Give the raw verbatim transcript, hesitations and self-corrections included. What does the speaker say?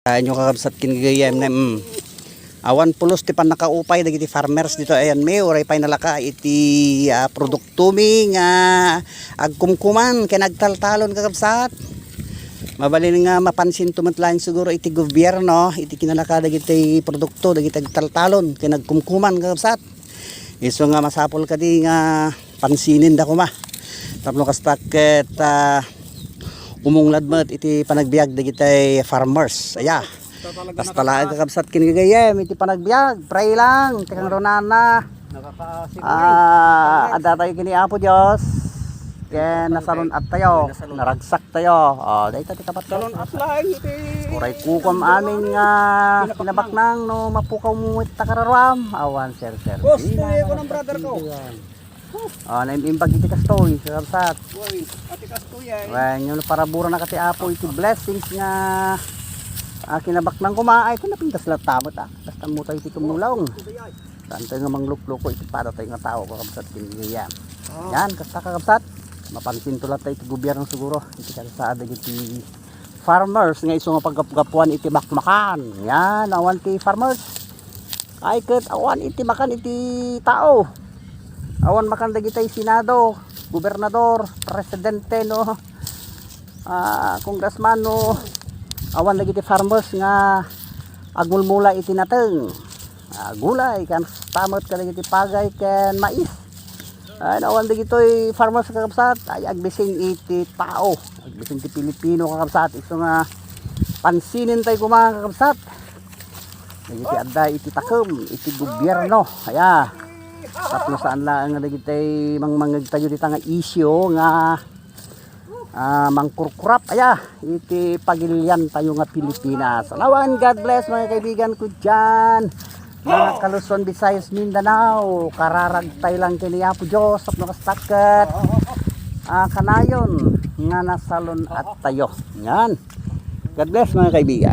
Ayan, kakabsat, ken gagayyem, mm. Awan pulos ti pannakaupay dagiti farmers ditoy, ayan mi, uray pay nalaka iti, ah, produktomi nga agkumkuman ken agtaltalon, kakabsat. Mabalin nga mapansinto met laeng siguro iti gobierno iti kinalaka dagiti produkto dagiti agtaltalon ken agkumkuman, kakabsat. Isu nga masapul kadi nga pansininda koma. Tapno kasta ket, ah, umunglad met iti panagbiag dagiti farmers. Aya. Kasta laeng, kakabsat, ken gagayyem iti panagbiag. Pray lang, ti kangrunana. Ah, adda tayo ken ni Apo Dios. Ken nasalun-at tayo. Naragsak tayo. Oh, dayta ti kapat. Salon at laeng iti. Uray kukom amin nga kinabaknang no mapukaw mo ita kararuam. Awan, sir, sir. Boss, tuloy ko ng brother ko. Oh, naim-imbag iti kastoy, kakabsat. Uy, ati kastoy ay. Wen, yung parabura na kati Apo iti blessings nga, ah, kinabaknang koma, ay, ito napintas latta met, ah. Basta mo tayo iti tumulong. Saan tayo nga manglukluko iti pada tayo nga tao, kakabsat, ken gagayyem. Ah. Yan, kasta, kakabsat. Mapansinto latta iti gobierno siguro. Iti kalsada, iti farmers nga isu nga paggapgapuan iti makmakan. Yan, awan ti farmers. Ay, ket awan iti makan iti tao. Awan makan dagiti senado, gobernador, presidente, no? Ah, congressman, no? Awan dagiti farmers nga agmulmula iti nateng. Ah, gulay, kasta met kadagiti pagay ken mais. Ay, awan dagitoy farmers, kakabsat, ay agbising iti tao. Agbising ti Pilipino, kakabsat. Isu nga pansinen tayo koma, kakabsat. Dagiti adda iti takem, iti gobierno. Aya. Tapno saan laeng nga dagiti mangmangngeg tayo dita nga isyu nga, ah, mangkurkurap, aya, iti pagilian tayo nga Pilipinas. Awan, God bless, mga kaibigan ko dyan. Mga Luzon, Visayas, Mindanao, kararag tayo lang ken ni Apo Dios, tapno kasta ket, ah, kanayon nga nasalun-at tayo. Yan. God bless, mga kaibigan.